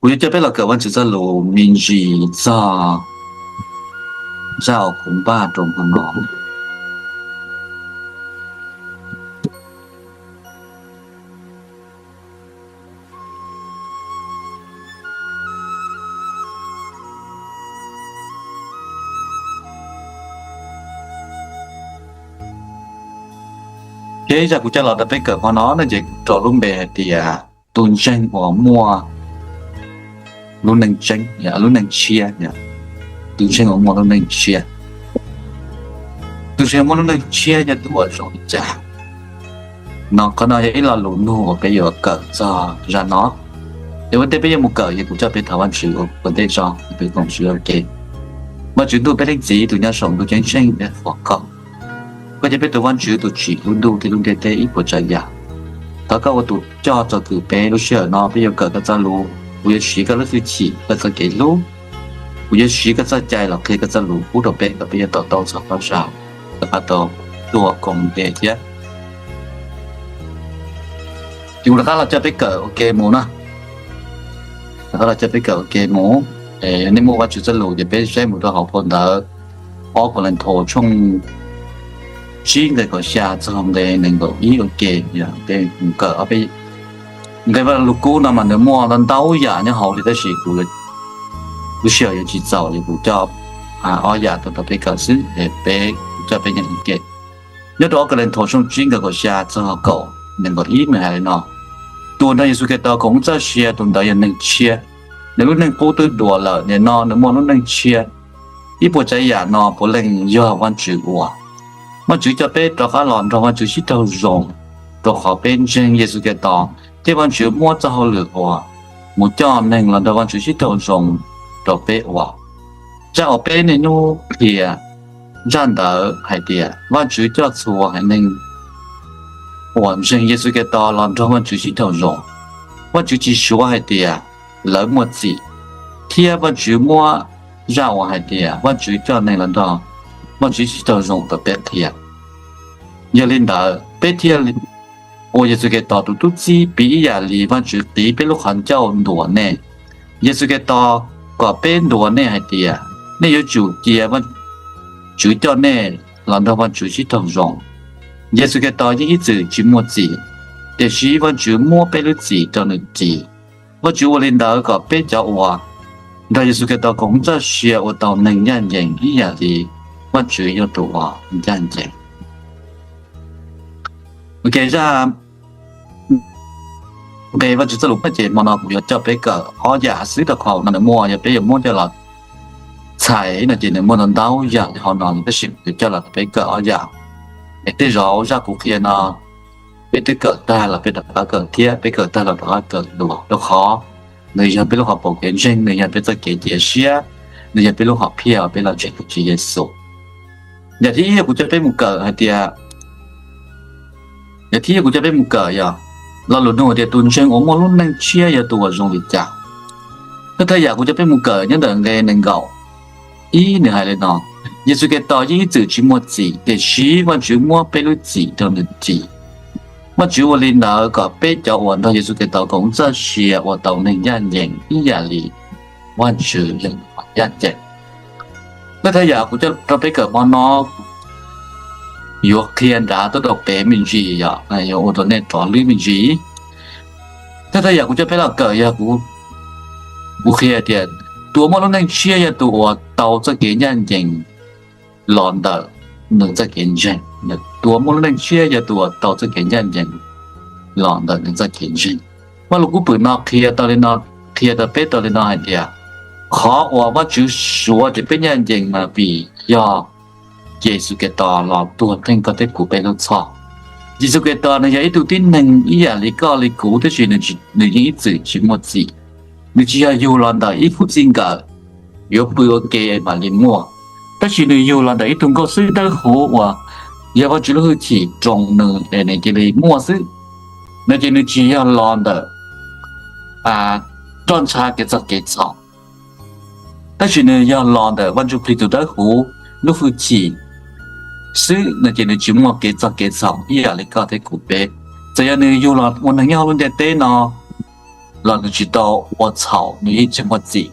Kuv yuav coj peb los kawm Vajtswv txoj lus me ntsis txog zaj uas kuv npaj rau hmo no. Ces zaj kuv coj los rau peb kawm hmo no no ces kuv rau lub npe hais tias tus ntseeg uas muaj lub neej tseeb, lub neej tshiab. Tus ntseeg uas muaj lub neej tshiab, tus ntseeg muaj lub neej tshiab yog tus uas zoo li cas no? Qhov no yog ib lo lus nug uas peb yuav kawm txog zaj no. Ces ua ntej peb yuav mus kawm ces kuv coj peb thov Vajtswv ua ntej tso, peb koom siv ua ke. Vajtswv Ntuj, peb Leej Txiv tus nyob saum ntuj ceeb tsheej, peb thov koj, koj yog peb tus Vajtswv tus tsim lub ntuj thiab lub ntiaj teb ib puas tsav yam. Thov koj ua tus coj txoj kws peb lub sij hawm no peb yuav kawm koj txoj lus. Kuv yuav siv koj lub hwj chim, koj txoj kev hlub, kuv yuav siv koj txoj cai los qhia koj txoj lus pub rau peb kom peb yuav to taub txog qhov zoo, kom peb tau tuag koom tes thiab. Ces kuv rov qab los coj peb kawm ua ke mus na. Rov qab los coj peb kawm ua ke mus. Yog nej muaj Vajtswv txoj lus ces peb saib mus rau hauv phau ntawv Ob Kauleethaus tshooj tsib nqe kaum xya txog nqe nees nkaum ib ua ke. Yog peb mus kawm ob peb nqe Vaj Lug Kub no mas nws muaj ntau yam nyob hauv li, tab sis kuv lub sij hawm yuav tsis txaus li, kuv coj ob yam rau peb kawm xwb es peb, kuv coj peb nyeem ua ke. Nyob rau Ob Kauleethaus tshooj tsib nqe kaum xya txog kaum, nees nkaum ib nws hais li no: Tus uas nrog Yexus Khetos koom txoj sia, tus ntawd yog neeg tshiab, nws lub neej qub twb dua lawm, nim no nws muaj lub neej tshiab. Ib puas tsav yam no puav leej yog Vajtswv ua. Vajtswv coj peb rov qab los nrog Vajtswv sib raug zoo, rau qhov peb ntseeg Yexus Khetos, thiab Vajtswv muab txoj hauj lwm uas mus coj neeg los nrog Vajtswv sib raug zoo rau peb ua. Zaj uas peb niaj hnub qhia, zaj ntawd hais tias Vajtswv coj txhua haiv neeg uas ntseeg Yexus Khetos los nrog Vajtswv sib raug zoo. Vajtswv tsis suav hais tias lawv muaj txim, thiab Vajtswv muab zaj uas hais tias Vajtswv coj neeg los nrog Vajtswv sib raug zoo rau peb qhia. Yog li ntawd peb thiaj ua Yexus Khetos tus tub txib piv ib yam li Vajtswv qiv peb lub qhov ncauj ntuas nej. Yexus Khetos kom peb ntuas nej hais tias nej yuav tsum cia Vajtswv coj nej los nrog Vajtswv sib raug zoo. Yexus Khetos yeej ib txwm tsis muaj txim, tiam sis Vajtswv muab peb lub txim rau nws txi. Vajtswv ua li ntawd kom peb cov uas nrog Yexus Khetos koom txoj sia ua tau neeg ncaj ncees ib yam li Vajtswv yog tus uas ncaj ncees. Ok, zaj nqe Vajtswv txoj lus paj ces hmo no kuv yuav coj peb kawm ob yam xwb rau qhov no nws muaj, yog peb yuav muab coj los txhais no ces nws muaj ntau ntau yam hauv no, tab sis kuv yuav coj los peb kawm ob yam. Es tej zaum zaj kuv qhia no peb twb kawm tag los peb rov qab kawm thiab, peb kawm tag los rov qab kawm dua, rau qhov nws yog peb lub hom pom kev ntseeg, nws yog peb txoj kev cia siab, nws yog peb lub hom phiaj uas peb los ntseeg tus Tswv Yexus. Yam thib ib kuv coj peb mus kawm hais tias, yam thib ib kuv coj peb mus kawm yog lo lus nug tias tus ntseeg uas muaj lub neej tshiab yog tus uas zoo li cas. Thawj thawj yam kuv coj peb mus kawm nyob ntawm nqe nees nkaum ib nws hais li no: Yexus Khetos yeej ib txwm tsis muaj txim, tiam sis Vajtswv muab peb lub txim rau nws txi. Vajtswv ua li ntawd kom peb cov uas nrog Yexus Khetos koom txoj sia ua tau neeg ncaj ncees ib yam li Vajtswv yog ncaj ncees. Thawj thawj yam kuv coj rau peb kawm hmo no yuav qhia nrad tuaj rau pem me ntsis, yog yuav ua rau nej rov lwb me ntsis. Thawj thawj yam kuv coj peb los kawm yog kuv qhia tias tus uas muaj lub neej tshiab yog tus uas tau txoj kev ncaj ncees los ntawm nws txoj kev ntseeg. Tus uas muaj lub neej tshiab yog tus uas tau txoj kev ncaj ncees los ntawm nws txoj kev ntseeg. Vaj lug kub pwm no qhia tau li no, qhia rau peb tau li no hais tias qhov uas Vajtswv suav tias peb ncaj ncees mas vim yog Yexus Khetos los tuag theej koj thiab kuv peb lub txhoj. Yexus Khetos nws yog ib tug tib neeg ib yam li koj li kuv, tab sis nws yeej ib txwm tsis muaj txim. Nws tsis yog yug los ntawm ib khub txij nkawm yuav pw ua ke mam li muaj, tab sis nws yug los ntawm ib tug nkauj xwb dawb huv uas yog Vajtswv lub hwj chim roos nws es nws cia li muaj xwb. No ces nws tsis yog los ntawm roj ntsha kev txog kev txhaum, tab sis nws yog los ntawm Vaj Ntsuj Plig tus dawb huv lub hwj chim xwb, no ces nws tsis muaj kev txog kev txhaum ib yam li koj thiab kuv peb. Txawm yog nws yug los ua neeg nyob hauv lub ntiaj teb no, los nws tsis tau ua txhaum, nws yeej tsis muaj txim,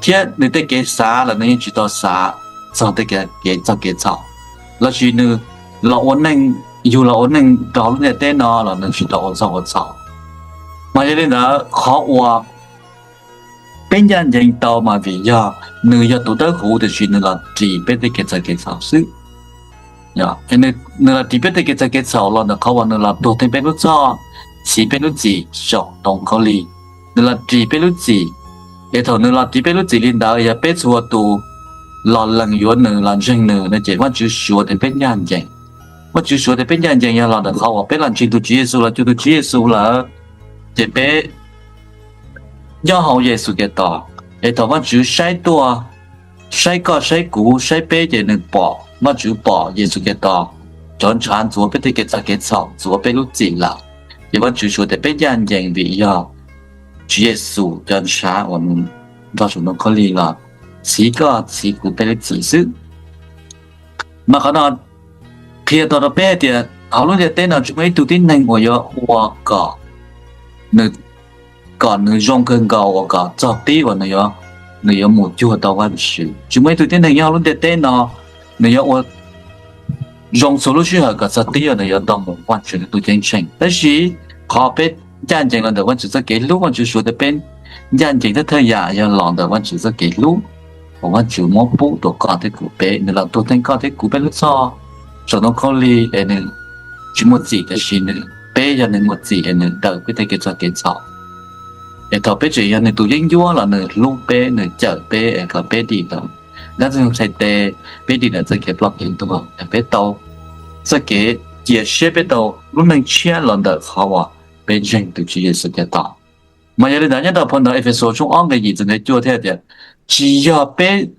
thiab nws tej kev xav los nws yeej tsis tau xav txog tej kev txog kev txhaum, lossis nws los ua neej, yug los ua neej rau hauv lub ntiaj teb no los nws tsis tau ua txog ua txhaum. Mas yog li ntawd qhov uas peb ncaj ncees tau mas vim yog nws yog tus dawb huv tiam sis nws los ris peb tej kev txog kev txhaum xwb. Nws los ris peb tej kev txog kev txhaum los ntawm qhov uas nws los tuag theej peb lub txhoj, txhiv peb lub txim saum ntoo khaub lig. Nws los ris peb lub txim, es thaum nws los ris peb lub txim li ntawd yog peb txhua tus los lees yuav nws los ntseeg nws no ces Vajtswv suav tias peb ncaj ncees. Vajtswv suav tias peb ncaj ncees yog los ntawm qhov uas peb los ntseeg tus Tswv Yexus, los cuag tus Tswv Yexus lawm ces peb nyob hauv Yexus Khetos. Es thaum Vajtswv saib tuaj, saib koj saib kuv saib peb ces nws pom, Vajtswv pom Yexus Khetos cov ntshav ntxuav peb tej kev txog kev txhaum, ntxuav peb lub txim lawm. Ces Vajtswv suav tias peb ncaj ncees vim yog Tswv Yexus cov ntshav uas nws nrog saum ntoo khaub lig los txhiv koj txhiv kuv peb lub txim xwb. Mas qhov no qhia tau rau peb hais tias hauv lub ntiaj teb no tsis muaj ib tug tib neeg uas yuav ua kom nws, kom nws zoo kawg nkaus uas kom txog qib uas nws yuav mus cuag tau Vajtswv. Tsis muaj ib tug tib neeg nyob hauv lub ntiaj teb no nws yuav ua zoo txhua lub sij hawm kom txog qib uas nws yuav tau mus Vajtswv tus ceeb tsheej. Tab sis qhov peb ncaj ncees los ntawm Vajtswv txoj kev hlub, Vajtswv suav tias peb ncaj ncees thawj thawj yam yog los ntawm Vajtswv txoj kev hlub uas Vajtswv muab pub rau koj thiab kuv peb. Nws los tuag theej koj thiab kuv peb lub txhoj saum ntoo khaub lig es nws tsis muaj txim, tiam sis nws, peb yog nws muaj txim es nws daws peb tej kev txog kev txhaum. Es thaum peb tseem yog nws tus yeeb ncuab los nws hlub peb, nws cawm peb es kom peb dim ntawm dab ntxwg nyoog txhais tes, peb dim ntawm txoj kev ploj kev tuag, peb tau txoj kev cia siab, peb tau lub neej tshiab los ntawm qhov uas peb ntseeg tus Tswv Yexus Khetos. Mas yog li ntawd nyob rau phau ntawv Efexus tshooj ob nqe yim txog nqe cuaj thiaj tias tsis yog peb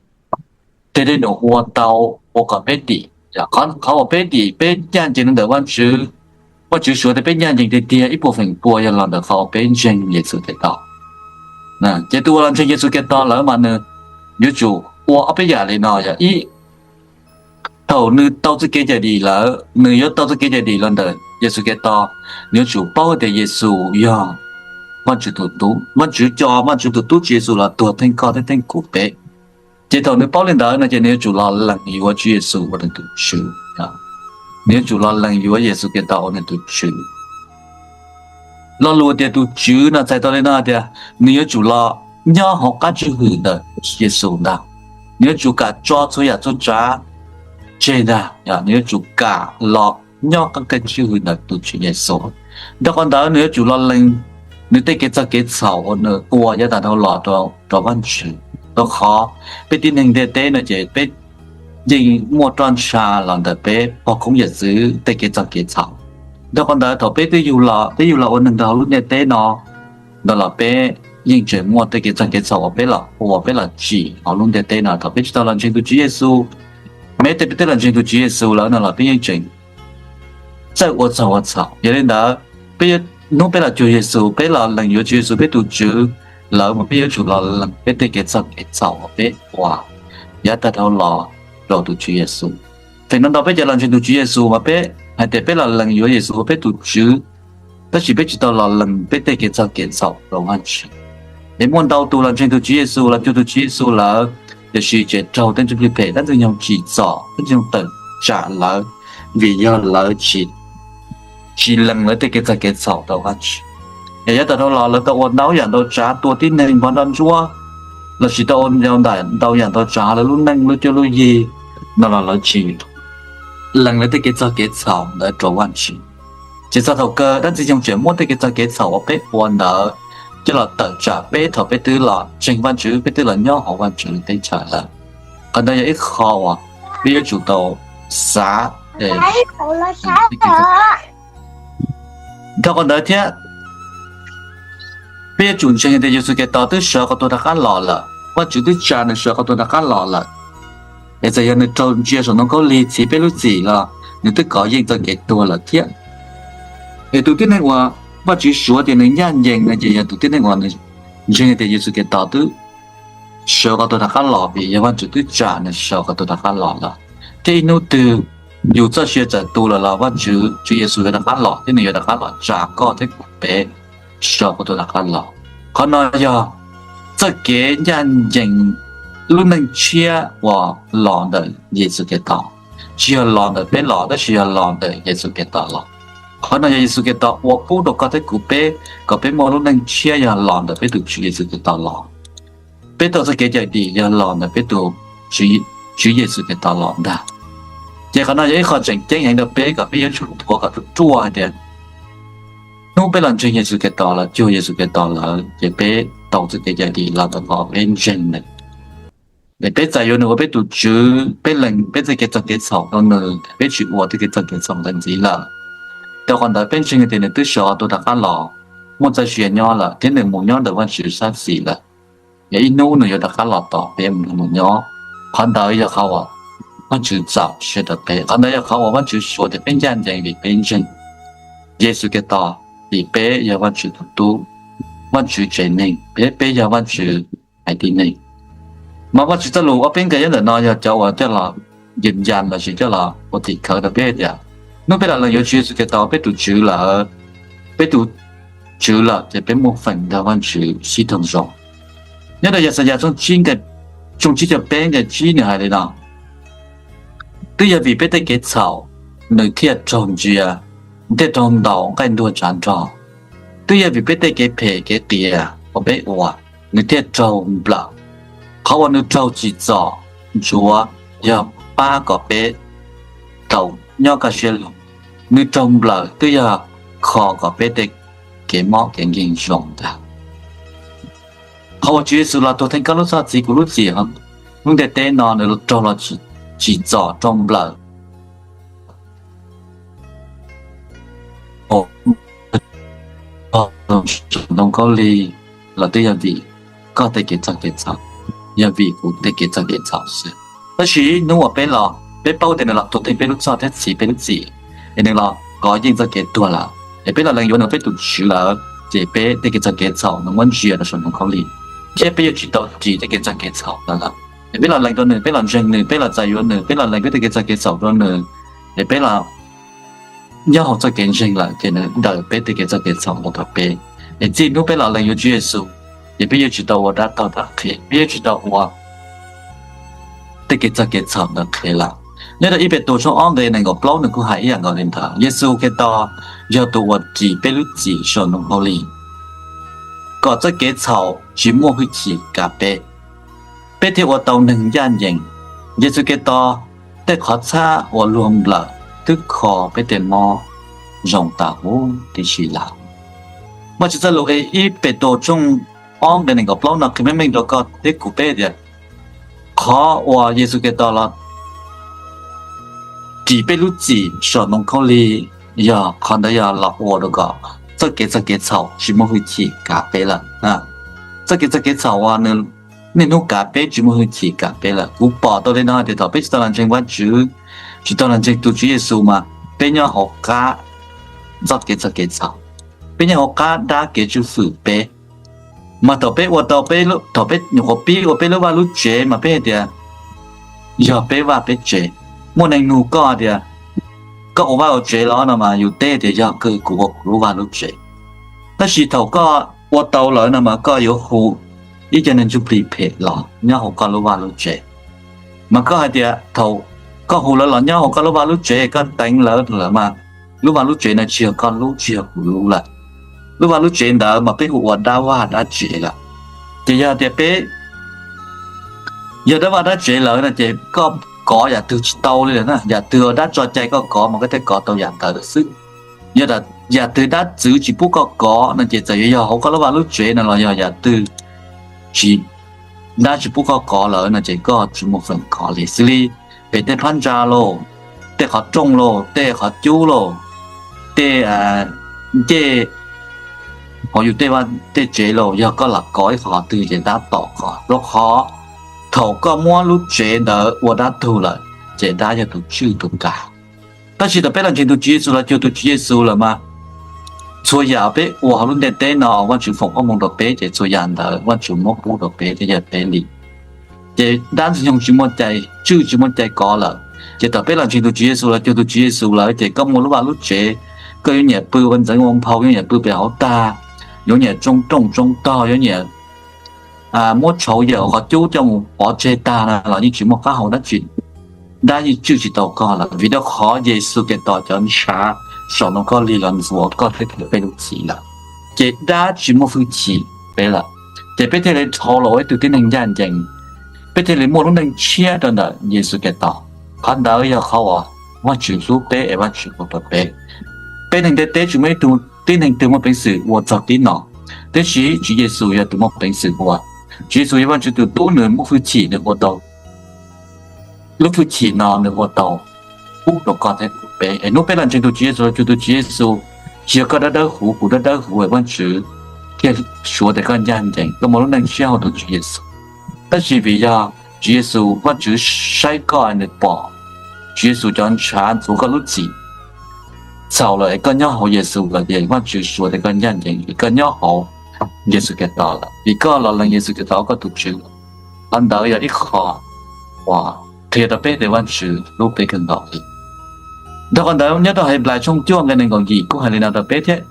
tej dej num ua tau ua kom peb dim. Qhov uas peb dim, peb ncaj ncees ntawm Vajtswv, Vajtswv suav tias peb ncaj ncees tiag tiag ib puas feem pua yog los ntawm qhov uas peb ntseeg Yexus Khetos. Ces tus uas los ntseeg Yexus Khetos lawm mas nws yuav tsum ua ob peb yam li no yog ib, thaum nws tau txoj kev cawm dim lawm, nws yuav tau txoj kev cawm dim los ntawm Yexus Khetos, nws yuav tsum paub tias Yexus yog Vajtswv tus tub, Vajtswv coj Vajtswv tus tub Tswv Yexus los tuag theej koj thiab theej kuv peb. Ces thaum nws paub li ntawd no ces nws yuav tsum los lees yuav Tswv Yexus ua nws tus Tswv. Nws yuav tsum los lees yuav Yexus Khetos ua nws tus Tswv. Lo lus tias tus Tswv no txhais tau li no tias nws yuav tsum los nyob hauv qab tswj hwm ntawm Yexus ntag. Nws yuav tsum kam tso txhua yam txhua tsav tseg ntag, nws yuav tsum kam los nyob qab kev tswj hwm ntawm tus Tswv Yexus. Nrog qhov ntawd nws yuav tsum los lees nws tej kev txog kev txhaum uas nws ua yav tas dhau los rau Vajtswv. Rau qhov peb tib neeg ntiaj teb no ces peb yeej muaj roj ntsha los ntawm peb pog koob yawm txwv tej kev txog kev txhaum. Nrog qhov ntawd thaum peb twb yug los, peb yug los ua neeg rau hauv lub ntiaj teb no ntawd los peb yeej tseem muaj tej kev txog kev txhaum uas peb los ua, peb los tsim hauv lub ntiaj teb no. Thaum peb tsis tau los ntseeg tus Tswv Yexus, peb tej, peb twb los ntseeg tus Tswv Yexus lawm no los peb yeej tseem txawj ua txog ua txhaum. Yog li ntawd, peb, hnub peb los cuag Yexus, peb los lees yuav Tswv Yexus peb tus Tswv lawm mas peb yuav tsum los lees peb tej kev txog kev txhaum uas peb ua yav tag dhau los rau tus Tswv Yexus. Feem ntau ntau peb cov los ntseeg tus Tswv Yexus mas peb hais tias peb los lees yuav Yexus ua peb tus Tswv, tab sis peb tsis tau los lees peb tej kev txog kev txhaum rau Vajtswv. Es muaj ntau tus los ntseeg tus Tswv Yexus, los cuag tus Tswv Yexus lawm, tiam sis tseem raug tej ntseeg phem, dab ntxwg nyoog tsim txom, dab ntxwg nyoog tawm tsam lawv vim yog lawv tsis lees lawv tej kev txog kev txhaum rau Vajtswv. Es yav tag dhau los lawv tau ua ntau yam ntau tsav, tua tib neeg, npog nroj ntsuab, lossis tau ua ntau yam ntau tsav lawv lub neej lub cuab lub yig no los lawv tsis lees lawv tej kev txog kev txhaum ntawd rau Vajtswv. Ces txog thaum kawg dab ntxwg nyoog tseem muab tej kev txog kev txhaum uas peb ua ntawd coj los tawm tsam peb thaum peb twb los ntseeg Vajtswv, peb twb los nyob hauv Vajtswv teb chaws lawm. Qhov ntawd yog ib qho uas peb yuav tsum tau xav. Dhau qhov ntawd thiab, peb yuav tsum ntseeg tias Yexus Khetos twb sawv qhov tuag rov qab los lawm, Vajtswv twb tsa nws sawv qhov tuag rov qab los lawm. Es txawm yog nws raug ntsia saum ntoo khaub lig txhiv peb lub txim los nws twb kov yeej txoj kev tuag lawm thiab. Es tus tib neeg uas Vajtswv suav tias nws ncaj ncees no ces yog tus tib neeg uas nws ntseeg tias Yexus Khetos twb sawv qhov tuag rov qab los, vim yog Vajtswv twb tsa nws sawv qhov tuag rov qab los lawm. Thiab ib hnub twg yus txoj sia txawm tu lawm los Vajtswv, Tswv Yexus yuav rov qab los thiab nws yuav rov qab los tsa koj thiab kuv peb. so kuv tus rov qab los. Qhov no yog txoj kev ncaj ncees lub neej tshiab uas los ntawm Yexus Khetos, tsis yog los ntawm peb los tab sis yog los ntawm Yexus Khetos los. Qhov no yog Yexus Khetos ua pub rau koj thiab kuv peb kom peb muaj lub neej tshiab yog los ntawm peb tus Tswv Yexus Khetos los. Peb tau txoj kev cawm dim yog los ntawm peb tus Tswv Yexus Khetos los ntag. Ces qhov no yog ib qho tseem ceeb heev rau peb kom peb yuav tsum thuav kom ruaj ruaj hais tias hnub peb los ntseeg Yexus Khetos, los cuag Yexus Khetos lawm ces peb tau txoj kev cawm dim los ntawm qhov peb ntseeg nws. Es peb txais yuav nws ua peb tus Tswv, peb lees peb txoj kev txog kev txhaum rau nws, peb tsis ua tej kev txog kev txhaum ntawd ntxiv lawm. Rau qhov ntawd peb ntseeg tias nws twb sawv tuaj rov qab los, muaj txoj sia nyob lawm thiab nws mus nyob ntawm Vajtswv sab xis lawm. Yog ib hnub nws yuav rov qab los tos peb mus nyob. Qhov ntawd yog qhov uas Vajtswv txaus siab rau peb, qhov ntawd yog qhov uas Vajtswv suav tias peb ncaj ncees vim peb ntseeg Yexus Khetos, vim peb yog Vajtswv tus tub, Vajtswv tsev neeg, peb, peb yog Vajtswv haiv tib neeg. Mas Vajtswv txoj lus ob peb nqe nyob ntawm no yog cov uas coj los yws yas lossis coj los ua tim khawv rau peb hais tias hnub peb los lees yuav Tswv Yexus Khetos ua peb tus Tswv lawm, peb tus Tswv lawm ces peb muaj feem nrog Vajtswv sib thooj zoo. Nyob rau Yaxayas tshooj tsib caug peb nqe tsib nws hais li no: Twb yog vim peb tej kev txhaum nws thiaj raug ntsia, thiaj raug ntaus nqaij ntuag tsav nrog. Twb yog vim peb tej kev phem kev qias uas peb ua nws thiaj raug nplawm. Qhov uas nws raug tsim txom ntsuav yog pab kom peb tau nyob kaj siab lug, nws raug nplawm twb yog kho kom peb tej kev mob kev nkeeg zoo ntag. Qhov uas Tswv Yexus los tuag theej koj lub txhoj txwv kuv lub txim lub ntiaj teb no, nws raug los tsim txom raug nplawm ntoo khaub lig los twb yog vim koj tej kev txog kev txhaum, yog vim kuv tej kev txog kev txhaum xwb. Tab sis hnub uas peb los peb paub tias nws los tuag theej peb lub txhoj thiab txhiv peb lub txim, es nws los kov yeej txoj kev tuag lawm, es peb los lees yuav nws peb tus Tswv lawm, ces peb tej kev txog kev txhaum nws muab ntsia rau saum ntoo khaub lig, thiab peb yuav tsis tau ris tej kev txog kev txhaum ntawd lawm. Es peb los lees rau nws, peb los ntseeg nws, peb los txais yuav nws, peb los lees peb tej kev txog kev txhaum rau nws, es peb los nyob hauv txoj kev ntseeg lawm ces nws daws peb tej kev txog kev txhaum los rau peb. Es txij hnub peb los lees yuav Tswv Yexus, ces peb yuav tsis tau ua dab taug dab qhe, peb yuav tsis tau ua tej kev txog kev txhaum ntawd qhev lawm. Nyob rau ib Petus tshooj ob nqe nees nkaum plaub nws kuj hais ib yam nkaus li ntawd. Yexus Khetos yog tus uas ris peb lub txim saum ntoo khaub lig, kom txoj kev txhaum tsis muaj hwj chim kav peb, peb thiaj ua tau neeg ncaj ncees. Yexus Khetos tej qhov txhab uas luag nplawm twb kho peb tej mob zoo tas huv tib si lawm. Vajtswv txoj lus ib Petus tshooj ob nqe nees nkaum plaub no qhia meej meej rau koj thiab kuv peb tias qhov uas Yexus Khetos los ris peb lub txim saum ntoo khaub lig, yog qhov ntawd yog los ua rau kom txoj kev txog kev txhaum tsis muaj hwj chim kav peb lawm. Txoj kev txog kev txhaum uas nws niaj hnub kav peb tsis muaj hwj chim kav peb lawm. Kuv pom tau li no tias thaum peb tsis tau los ntseeg Vajtswv, tsis tau los ntseeg tus Tswv Yexus mas peb nyob hauv qab txoj kev txog kev txhaum, peb nyob hauv qab dab kev tswj hwm peb. Mas thaum peb ua tau, thaum peb nyuam qhuav pib ua peb lub vaj lub tsev mas peb hais tias yog peb vaj peb tsev. Muaj neeg nug koj tias koj ua vaj ua tsev los no mas yus teb tias yog kuv ua kuv lub vaj lub tsev. Tab sis thaum koj ua tau lawm no mas koj yuav hu ib co neeg ntsuj plig phem los nyob hauv koj lub vaj lub tsev. Mas koj hais tias thaum koj hu lawv los nyob hauv koj lub vaj lub tsev, koj teev lawv lawm mas lub vaj lub tsev no tsis yog koj lub, tsis yog kuv lub lawm. Lub vaj lub tsev ntawd mas peb hu ua dab vaj dab tsev lawm. Ces yog tias peb yog dab vaj dab tsev lawm no ces koj kov yam twg tsis tau li lawm na. Yam twg dab tso cai koj kov mas koj thiaj kov tau yam ntawd xwb. Yog yam twg dab txwv tsis pub koj kov no ces txawm yuav yog hauv koj lub vaj lub tsev no los yog yam twg tsis, dab tsis pub koj kov lawm no ces koj tsis muaj feem kov li. Xws li pem tej phab ntsa lauj, tej qhov rooj lauj, tej qhov cub lauj, tej ncej hauv yus tej vaj tej tsev lauj, yog koj lam kov ib qhov twg ces dab tom kov. Rau qhov thaum koj muab lub tsev ntawd ua dab tug lawm ces dab yog tus tswj tus kav. Tab sis thaum peb los ntseeg tus Tswv Yexus, los cuag tus Tswv Yexus lawm mas txhua yam peb ua hauv lub ntiaj teb no Vajtswv foom koob hmoov rau peb ces txhua yam ntawd Vajtswv muab pub rau peb thiab yog peb li. Ces dab ntxwg nyoog tsis muaj cai tswj tsis muaj cai kov lawm. Ces thaum peb los ntseeg tus Tswv Yexus, los cuag tus Tswv Yexus lawm ces koj muaj lub vaj lub tsev, koj yuav nyiam pw ua ntxeev ua nphau, yuav nyiam pw pem hauv tag, yuav nyiam tsoo rooj tsoo tog, yuav nyiam muab tshauv yawm qhov cub coj mus pov tseg tag na los yeej tsis muaj qab hau dab tsi. Dab yeej tswj tsis tau koj lawm, vim rau qhov Yexus Khetos cov ntshav saum ntoo khaub lig los ntxuav koj thiab kuv peb lub txim lawm. Ces dab tsis muaj hwj chim peb lawm, ces peb thiaj li dhau los ua ib tug tib neeg ncaj ncees, peb thiaj li muaj lub neej tshiab rau ntawm Yexus Khetos. Qhov ntawd yog qhov uas Vajtswv hlub peb es Vajtswv ua rau peb. Peb neeg ntiaj teb tsis muaj ib tug tib neeg twg muaj peev xwm ua txog tib no, tiam sis Tswv Yexus yog tus muaj peev xwm ua. Tswv Yexus yog Vajtswv tus tub, nws muaj hwj chim, nws ua tau lub hwj chim no, nws ua tau pub rau koj thiab kuv peb. Es hnub peb los ntseeg tus Tswv Yexus, cuag tus Tswv Yexus, tsis yog koj dawb dawb huv kuv dawb dawb huv es Vajtswv thiaj suav tias koj ncaj ncees, koj muaj lub neej tshiab hauv tus Tswv Yexus. Tab sis vim yog Tswv Yexus, Vajtswv saib koj, nws pom Tswv Yexus cov ntshav ntxuav koj lub txim txhaum lawm es koj nyob hauv Yexus lawm ces Vajtswv suav tias koj ncaj ncees vim koj nyob hauv Yexus Khetos lawm, vim koj los lees Yexus Khetos ua koj tus Tswv. Qhov ntawd yog ib qho uas qhia rau peb tias Vajtswv hlub peb kawg nkaus li. Dhau qhov ntawd nyob rau Henplais tshooj cuaj nqe nees nkaum yim kuj hais li no rau peb thiab.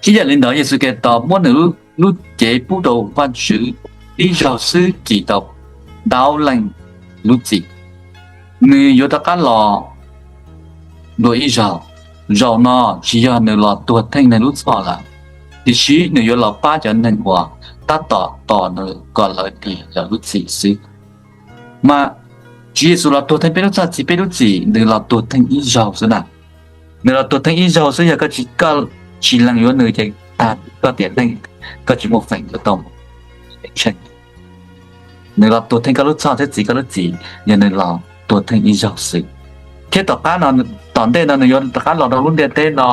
Ib yam li ntawd Yexus Khetos muab nws lub cev pub rau Vajtswv ib zaug xwb cim tau dab leeg lub txim. Nws yuav rov qab los dua ib zaug. Zaum no tsis yog nws los tuag theej neeg lub txhoj lawm, tiam sis nws yuav los pab cov neeg uas tab tom tos nws kom lawv dim lawv lub txim xwb. Mas Tswv Yexus los tuag theej peb lub txhoj, txhiv peb lub txim, nws los tuag theej ib zaug xwb na. Nws los tuag theej ib zaug xwb, yog koj tsis lees yuav nws ces tag koj tiam neej, koj tsis muaj feem yuav tau mus. Nws los tuag theej koj lub txhoj thiab txhiv koj lub txim, yog nws los tuag theej ib zaug xwb. Thiab tom qab no, tom ntej no nws yuav rov qab los rau lub ntiaj teb no,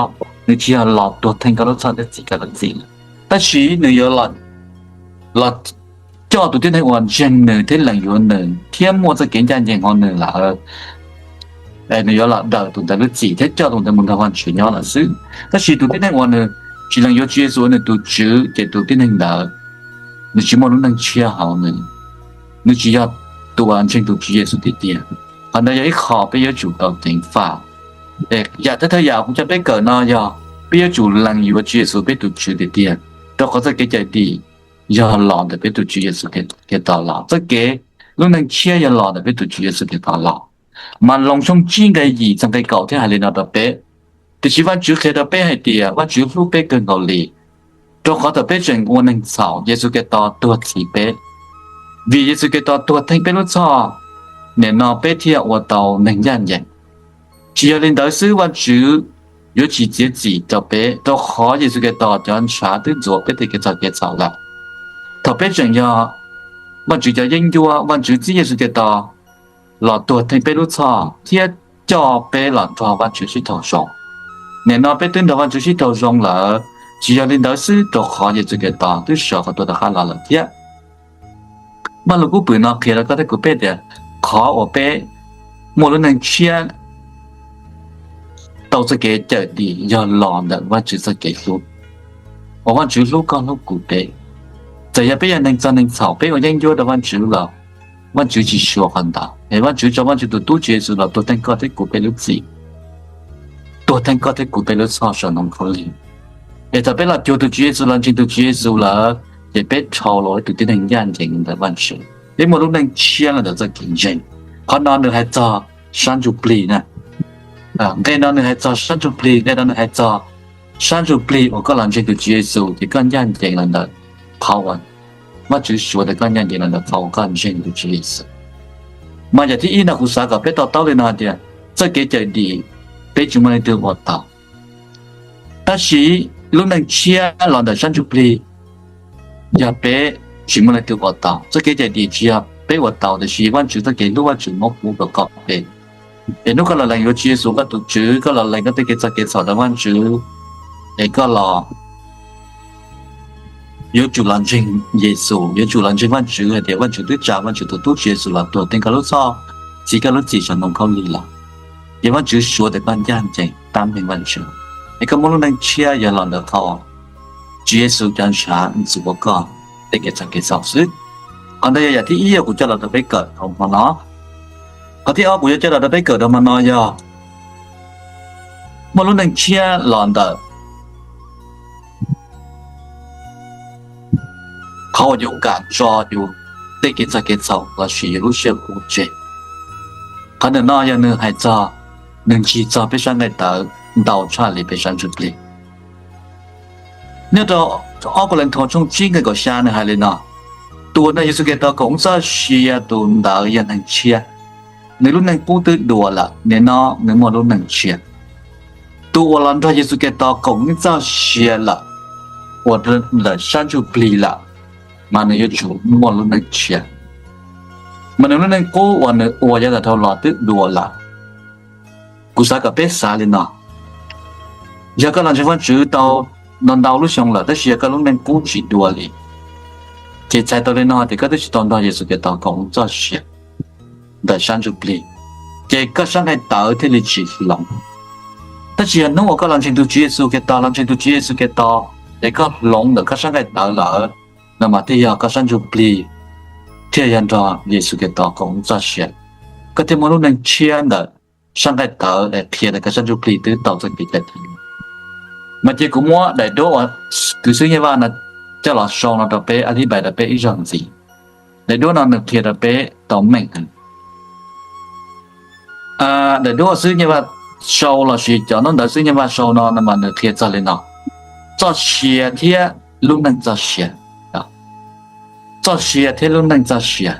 nws tsis yog los tuag theej koj lub txhoj thiab txhiv koj lub txim, tab sis nws yuav los coj tus tib neeg uas ntseeg nws thiab lees yuav nws thiab muaj txoj kev ncaj ncees hauv nws lawm, nws yuav los daws tus ntawd lub txim thiab coj tus ntawd mus nrog Vajtswv nyob lawm xwb. Tab sis tus tib neeg uas nws tsis lees yuav Tswv Yexus ua nws tus Tswv ces tus tib neeg ntawd nws tsis muaj lub neej tshiab hauv nws, nws tsis yog tus uas ntseeg tus Tswv Yexus tiag tiag. Qhov ntawd yog ib qho peb yuav tsum tau ceev faj. Yam thawj thawj yam kuv coj peb kawm no yog peb yuav tsum lees yuav Tswv Yexus peb tus Tswv tiag tiag, rau qhov txoj kev cawm dim yog los ntawm peb tus Tswv Yexus Khetos los, txoj kev lub neej tshiab yog los ntawm peb tus Tswv Yexus Khetos los. Mas Loos tshooj tsib nqe yim txog nqe kaum thiab hais li no rau peb. Tiam sis Vajtswv qhia rau peb hais tias Vajtswv hlub peb kawg nkaus li, rau qhov thaum peb tseem ua neeg txhaum Yexus Khetos tuag txhiv peb. Vim Yexus Khetos tuag theej peb lub txhoj, nim no peb thiaj ua tau neeg ncaj ncees. Tsis yog li ntawd xwb, Vajtswv yuav tsis txiav txim rau peb, rau qhov Yexus Khetos cov ntshav twb ntxuav peb tej kev txog kev txhaum lawm. Thaum peb tseem yog Vajtswv cov yeeb ncuab, Vajtswv txib Yexus Khetos los tuag theej peb lub txhoj thiab coj peb los nrog Vajtswv sib thaum zoo. Nim no peb twb nrog Vajtswv sib thaum zoo lawm, tsis yog li ntawd xwb, rau qhov Yexus Khetos twb sawv qhov tuag rov qab los lawm thiab. Maj lug kub pwm no qhia rau koj thiab kuv peb tias qhov uas peb muaj lub neej tshiab tau txoj kev cawm dim yog los ntawm Vajtswv txoj kev hlub, uas Vajtswv hlub koj hlub kuv peb. Txawm yog peb yog neeg txog neeg txhaum, peb ua yeeb ncuab rau Vajtswv los Vajtswv tsis suav qhov ntawd, es Vajtswv tso Vajtswv tus tub Tswv Yexus los tuag theej koj thiab kuv peb lub txim, tuag theej koj thiab kuv peb lub txhoj saum ntoo khaub lig. Es thaum peb los cuag tus Tswv Yexus, los ntseeg tus Tswv Yexus lawm, ces peb dhau los ua tus tib neeg ncaj ncees ntawm Vajtswv, peb muaj lub neej tshiab los ntawm txoj kev ntseeg. Qhov no nws hais txog sab ntsuj plig na. Nqe no nws hais txog sab ntsuj plig, nqe no nws hais txog sab ntsuj plig uas koj los ntseeg tus Tswv Yexus ces koj ncaj ncees los ntawm qhov uas Vajtswv suav tias koj ncaj ncees los ntawm qhov uas koj ntseeg tus Tswv Yexus. Mas yam thib ib no kuv xav kom peb to taub li no hais tias txoj kev cawm dim peb tsis muaj leej twg ua tau. Tab sis lub neej tshiab los ntawm sab ntsuj plig yog peb tsis muaj leej twg ua tau. Txoj kev cawm dim tsis yog peb ua tau, tiam sis Vajtswv txoj kev hlub Vajtswv muab pub rau koj peb. Es hnub koj los lees yuav Tswv Yexus koj tus Tswv, koj los lees koj tej kev txog kev txhaum rau Vajtswv, es koj los yuav tsum los ntseeg Yexus, yuav tsum los ntseeg Vajtswv hais tias Vajtswv twb tsa Vajtswv tus tub Tswv Yexus los tuag theej koj lub txhoj, txhiv koj lub txim saum ntoo khaub lig lawm. Ces Vajtswv suav tias koj ncaj ncees tab meeg Vajtswv, es koj muaj lub neej tshiab yog los ntawm qhov Tswv Yexus cov ntshav ntxuav koj tej kev txog kev txhaum xwb. Qhov ntawd yog yam thib ib uas kuv coj los rau peb kawm rau hmo no. Qhov thib ob kuv yuav coj los rau peb kawm rau hmo no yog muaj lub neej tshiab los ntawm qhov uas yus kam tso yus tej kev txhawj kev txhaum lossis yus lub siab qub tseg. Qhov ntawm no yog nws hais txog, nws ntsig txog peb sab nqaij tawv ntau tshaj li peb sab ntsuj plig. Nyob rau ob Kauleethaus tshooj tsib nqe kaum xya nws hais li no: Tus uas nrog Yexus Khetos koom txoj sia tus ntawd yog neeg tshiab, nws lub neej qub twb dua lawm, nim no nws muaj lub neej tshiab. Tus uas los nrog Yexus Khetos koom txoj sia lawm, uas ntawm sab ntsuj plig lawm, mas nws yuav tsum muaj lub neej tshiab, mas nws lub neej qub uas nws ua yav tas dhau los twb dua lawm. Kuv xav kom peb xav li no, yog koj los ntseeg Vajtswv tau ntau ntau lub xyoo lawm tab sis yog koj lub neej qub tsis dua li, ces txhais tau li no tias koj twb tsis tau nrog Yexus Khetos koom txoj sia ntawm sab ntsuj plig, ces koj sab nqaij tawv thiaj li tsis hloov. Tab sis yog hnub uas koj los ntseeg tus Tswv Yexus Khetos, los ntseeg tus Tswv Yexus Khetos, es koj hloov ntawm koj sab nqaij tawv lawm, no mas thiaj yog koj sab ntsuj plig thiaj yog nrog Yexus Khetos koom txoj sia, koj thiaj muaj lub neej tshiab ntawm sab nqaij tawv es qhia tias koj sab ntsuj plig twb tau txoj kev cai theej. Mas ces kuv muab daim duab uas kwv xib Nyiaj Vaj no coj los sau no rau peb, a thib pais rau peb ib zaug ntxiv. Daim duab no nws qhia rau peb tau meej heev. Daim duab xib Nyiaj Vaj sau lossis cov ntaub ntawv xib Nyiaj Vaj sau no no mas nws qhia txog li no: txoj sia thiab lub neej txoj sia. Txoj sia thiab lub neej txoj sia.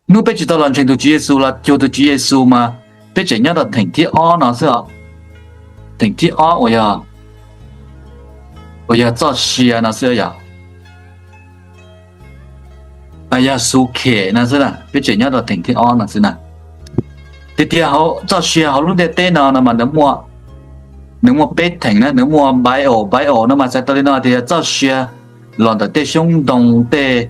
Hnub peb tsis tau los ntseeg tus Tswv Yexus los cuag tus Tswv Yexus mas peb tseem nyob rau theem thib ob no xwb os. Theem thib ob uas yog, uas yog txoj sia no xwb yom. Yog xu khem no xwb na, peb tseem nyob rau theem thib ob no xwb na. Tiag tiag txoj sia hauv lub ntiaj teb no no mas nws muaj peb theem na, nws muaj bio, bio no mas txhais tau li no tias yog txoj sia los ntawm tej xyoob ntoo, tej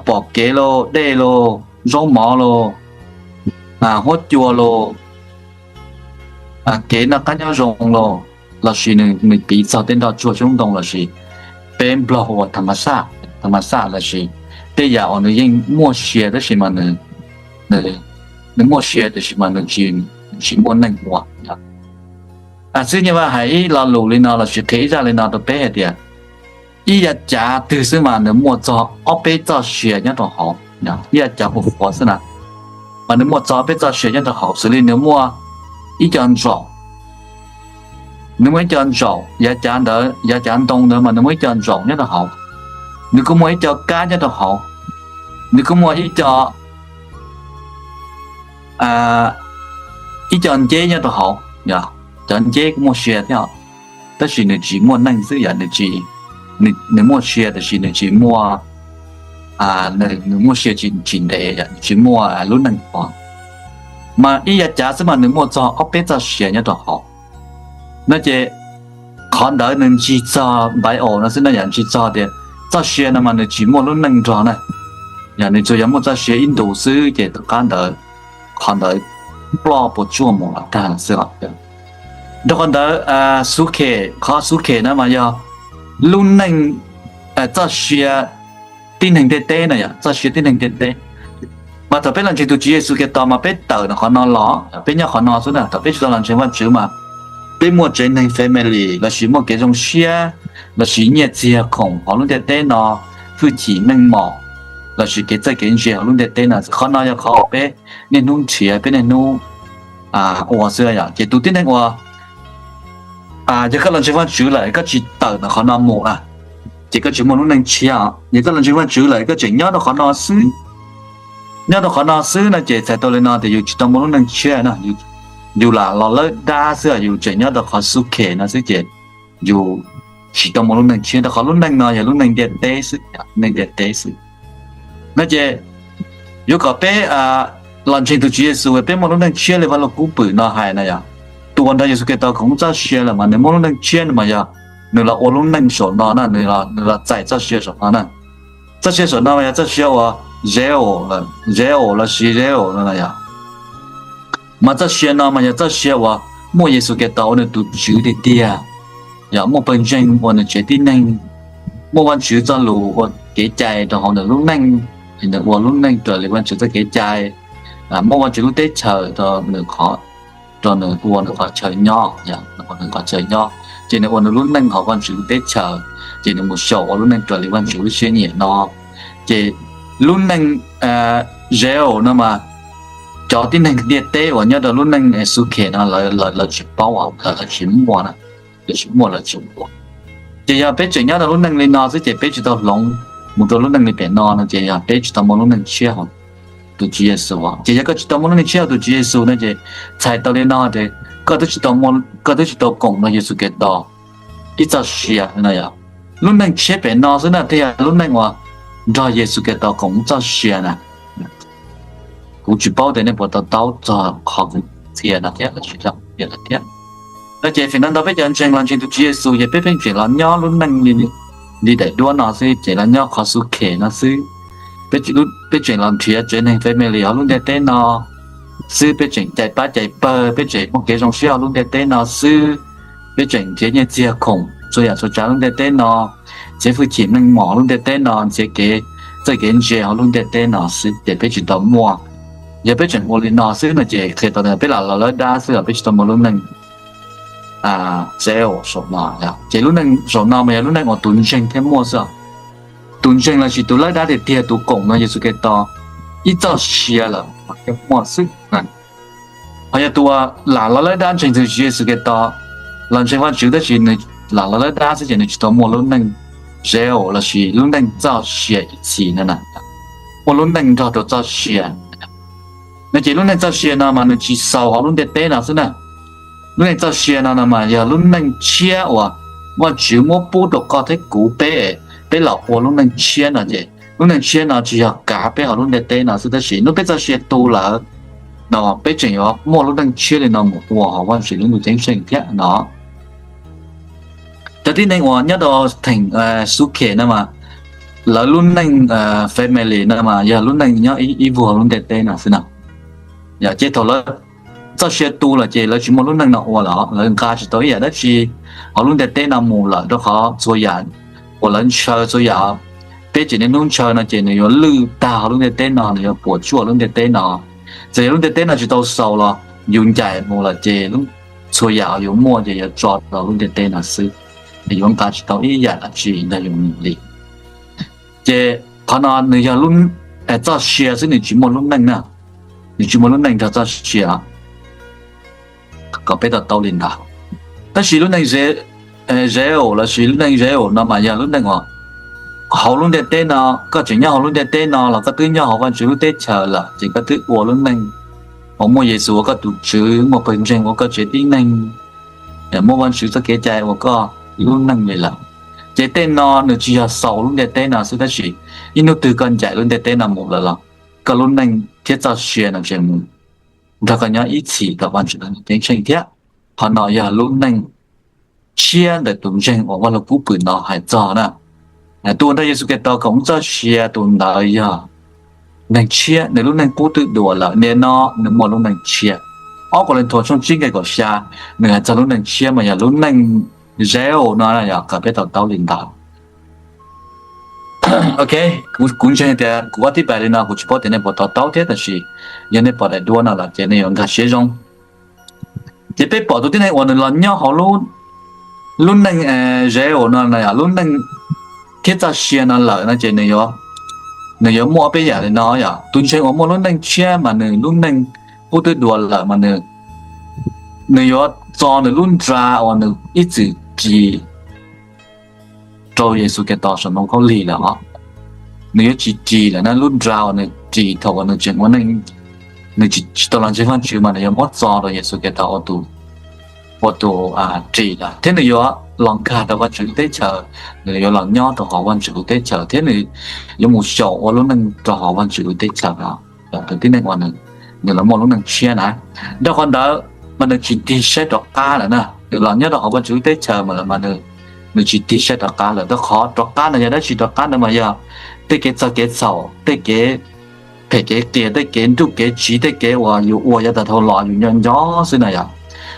pom kev los, dej los, zaub mov los, huab cua los, kev noj qab nyob zoo los, lossis nws piv txog tej nroj tsuag xyoob ntoo lossis peb Nplog hu ua tham ma xaj, tham ma xaj lossis tej yam uas nws yeej muaj sia tab sis mas nws muaj sia tiam sis mas nws tsis muaj neeg ua. Xib Nyiaj Vaj hais ib lo lus li no lossis qhia ib zaj li no rau peb hais tias ib yav cav twg xwb mas nws muaj txog ob peb txoj sia nyob rau hauv, ib yav cav huv qhuav xwb na, mas nws muaj txog ob peb txoj sia nyob rau hauv, xws li nws muaj ib co ntsaum, nws muaj ib co ntsaum, yav cav ntawd, yav cav ntoo ntawd mas nws muaj ib co ntsaum nyob rau hauv, nws kuj muaj ib co kab nyob rau hauv, nws kuj muaj ib co, ib co nceb nyob rau hauv, cov nceb kuj muaj sia thiab, tab sis nws tsis muaj neeg xwb yom, nws muaj sia tab sis nws tsis muaj, nws muaj sia tsis ntev, nws tsis muaj lub neej os. Mas ib yav cav xwb mas nws muaj txog ob peb txoj sia nyob rau hauv. No ces qhov ntawd nws ntsig txog bio no xwb na yom, ntsig txog tias txoj sia no mas nws tsis muaj lub neej nrog na, yog nws tsuas yog muaj txoj sia ib ntus xwb ces tom qab ntawd qhov ntawd ploj puas tsuaj mus los tag xwb os. Rau qhov ntawd xu khem, qhov xu khem na mas yog lub neej, txoj sia tib neeg ntiaj teb na yom, txoj sia tib neeg ntiaj teb. Mas thaum peb los ntseeg tus Tswv Yexus Khetos mas peb tawm ntawm qhov no los, peb nyob qhov no xwb na, thaum peb tsis tau los ntseeg Vajtswv mas peb muaj tsev neeg family lossis muaj kev zoo siab lossis nyiaj txiag khoom hauv lub ntiaj teb no, hwj chim meej mom lossis kev txawj kev ntse hauv lub ntiaj teb no, qhov no yog qhov uas peb niaj hnub nrhiav, peb niaj hnub ua xwb yom. Ces tus tib neeg uas yog koj los ntseeg Vajtswv lawm koj tsis tawm ntawm qhov no mus na, ces koj tsis muaj lub neej tshiab. Yog koj los ntseeg Vajtswv lawm koj tseem nyob rau qhov no xwb, nyob rau qhov no xwb no ces txhais tau li no tias yus tsis tau muaj lub neej tshiab na, yus lam los lawb dab xwb, yus tseem nyob rau qhov xu khem no xwb ces yus tsis tau muaj lub neej tshiab, rau qhov lub neej no yog lub neej ntiaj teb xwb, neej ntiaj teb xwb. No ces yuav kom peb los ntseeg tus Tswv Yexus peb muaj lub neej tshiab li Vaj Lug Kub Pwm no hais na yom. Tus uas nrog Yexus Khetos koom txoj sia lawm mas nws muaj lub neej tshiab no mas yog nws los ua lub neej saum no na, nws los txais txoj sia saum no na. Txoj sia saum no mas yog txoj sia uas Sheol, Sheol lossis Sheol no na yom. Mas txoj sia no mas yog txoj sia uas muaj Yexus Khetos ua nws tus Tswv tiag tiag, yog muaj pawg ntseeg ua nws tsev tib neeg, muaj Vajtswv txoj lus ua kev cai rau hauv nws lub neej, nws ua lub neej raws li Vajtswv txoj kev cai, muaj Vajtswv lub teb chaws rau nws, rau nws ua nws qhov chaw nyob, ua nws qhov chaw nyob, ces nws ua nws lub neej hauv Vajtswv lub teb chaws. ces nws mus xyaum ua lub neej raws li Vajtswv lub siab nyiam no. Ces lub neej Zeb-os no mas cov tib neeg ntiaj teb uas nyob rau lub neej Xukhes no lawv tsis paub, lawv tsis muaj, lawv tsis muaj, lawv tsis muaj. Ces yog peb tseem nyob rau lub neej li no xwb ces peb tsis tau hloov mus rau lub neej li pem no no ces yog peb tsis tau muaj lub neej tshiab hauv tus Tswv Yexus. Ces yog koj tsis tau muaj lub neej tshiab hauv tus Tswv Yexus no ces txhais tau li no tias koj twb tsis tau koom rau Yexus Khetos ib txoj sia no yom. Lub neej tshiab pem no xwb na thiaj yog lub neej uas nrog Yexus Khetos koom ib txoj sia na. Kuv tsis paub tias nej puas to taub txog qhov kuv qhia no thiab los sis tsis qhia lawm thiab. No ces feem ntau ntau peb cov ntseeg los ntseeg tus Tswv Yexus ces peb pheej tseem los nyob lub neej li daim duab no xwb, ces los nyob qhov Xukhes no xwb. Peb tseem los nrhiav tsev neeg family hauv lub ntiaj teb no xwb, peb tseem cais pab cais pawg, peb tseem muaj kev zoo siab hauv lub ntiaj teb no xwb. Peb tseem nrhiav nyiaj txiag khoom txhua yam txhua tsav lub ntiaj teb no, txiav hwj chim meej mom hauv lub ntiaj teb no, txiav kev txawj kev ntse hauv lub ntiaj teb no xwb ces peb tsis tau muaj. Yog peb tseem ua li no xwb no ces qhia tau tias peb lam los lawb dab xwb los peb tsis tau muaj lub neej Zeb-os saum no. Ces lub neej saum no mas yog lub neej uas tus ntseeg thiaj muaj xwb. Tus ntseeg los sis tus lawb dab tiag tiag, tus koom no Yexus Khetos ib txoj sia lawm thiaj muaj xwb. Ho yog tus uas lam los lawb dab ntseeg tus Tswv Yexus Khetos, los ntseeg Vajtswv tab sis nws lam los lawb dab xwb ces nws tsis tau muaj lub neej Zeb-os los sis lub neej txoj sia ib txhis no na. Muaj lub neej nrog rau txoj sia no ces lub neej txoj sia no mas nws tsis xaus hauv lub ntiaj teb no xwb na. Lub neej txoj sia no no mas yog lub neej tshiab uas Vajtswv muab pub rau koj thiab kuv peb, peb los ua lub neej tshiab no ces lub neej tshiab no tsis yog kav peb hauv lub ntiaj teb no xwb tab sis hnub peb txoj sia tu lawm no peb tseem yuav muaj lub neej tshiab li no mus ua hauv Vajtswv lub ntuj ceeb tsheej thiab no. Cov tib neeg uas nyob rau theem Xukhes no mas lawv lub neej family no mas yog lub neej nyob ib vuag lub ntiaj teb no xwb na. Ces thaum lawv txoj sia tu lawm ces lawv tsis muaj lub neej no ua lawm, lawv nqa tsis tau ib yam dab tsi hauv lub ntiaj teb no mus lawm rau qhov txhua yam uas lawv ntshaw txhua yam, peb tsev niaj hnub ntshaw no ces nws yuav lwj tag hauv lub ntiaj teb no, nws yuav puas tsuaj lub ntiaj teb no. Txawm yog lub ntiaj teb no tsis tau xaus los yus ncaim mus lawm ces txhua yam uas yus muaj ces yuav tso rau lub ntiaj teb no xwb, yuav nqa tsis tau ib yam dab tsi nrog yus mus li. Ces qhov no nws yog txoj sia xwb, nws tsis muaj lub neej na, nws tsis muaj lub neej nrog txoj sia, kom peb to taub li ntawd. Tab sis lub neej Zeb-os los sis lub neej Zeb-os no mas yog lub neej uas hauv lub ntiaj teb no, koj tseem nyob hauv lub ntiaj teb no los koj twb nyob hauv Vajtswv lub teb chaws lawm ces koj twb ua lub neej uas muaj Yexus ua koj tus Tswv, muaj pawg ntseeg ua koj tsev tib neeg, muaj Vajtswv txoj kev cai ua koj lub neej li lawm. Ces tej no nws tsis yog xaus lub ntiaj teb no xwb tab sis ib hnub twg koj ncaim lub ntiaj teb no mus lawm los koj lub neej thiab txoj sia no tseem mus nrog koj nyob ib txhis rau Vajtswv lub ntuj ceeb tsheej thiab. Qhov no yog lub neej tshiab ntawm tus ntseeg uas Vaj Lug Kub Pwm no hais txog na. Tus uas nrog Yexus Khetos koom txoj sia tus ntawd yog neeg tshiab, nws lub neej qub twb dua lawm, nim no nws muaj lub neej tshiab. Ob Kauleethuas tshooj tsib nqe kaum xya, nws hais txog lub neej tshiab mas yog lub neej Zeb-os no yog kom peb to taub li ntawd. Ok, kuv ntseeg tias kuv ua tib pais li no kuv tsis paub tias nej puas to taub thiab tab sis yog nej pom daim duab no lawm ces nej yuav nkag siab zoo. Ces peb pom tus tib neeg uas nws los nyob hauv lub neej Zeb-os no, lub neej thiab txoj sia no lawm no ces nws yuav muaj ob peb yam li no yom. Tus ntseeg uas muaj lub neej tshiab mas nws lub neej qub twb dua lawm mas nws yuav txo nws lub nra uas nws ib txwm ris rau Yexus Khetos saum ntoo khaub lig lawm os. Nws yuav tsis ris lawm na, lub nra uas nws ris thaum uas nws tseem ua neej, nws tsis tau los ntseeg Vajtswv mas nws yuav muab txo rau Yexus Khetos ua tus ris lawm thiab nws yuav los nkag rau Vajtswv lub teb chaws, nws yuav los nyob rau hauv Vajtswv lub teb chaws thiab nws yuav mus xyaum ua lub neej rau hauv Vajtswv lub teb chaws no. Tus tib neeg uas nws los muaj lub neej tshiab na, rau qhov ntawd mas nws tsis tig saib rov qab lawm na. Nws los nyob rau hauv Vajtswv lub teb chaws mas lawm mas nws tsis tig saib rov qab lawm, rau qhov rov qab no yog dab tsi? Rov qab no mas yog tej kev txog kev txhaum, tej kev phem kev qias, tej kev nruj kev tsiv, tej kev uas yus ua yav tag dhau los yus nco nco xwb na yom.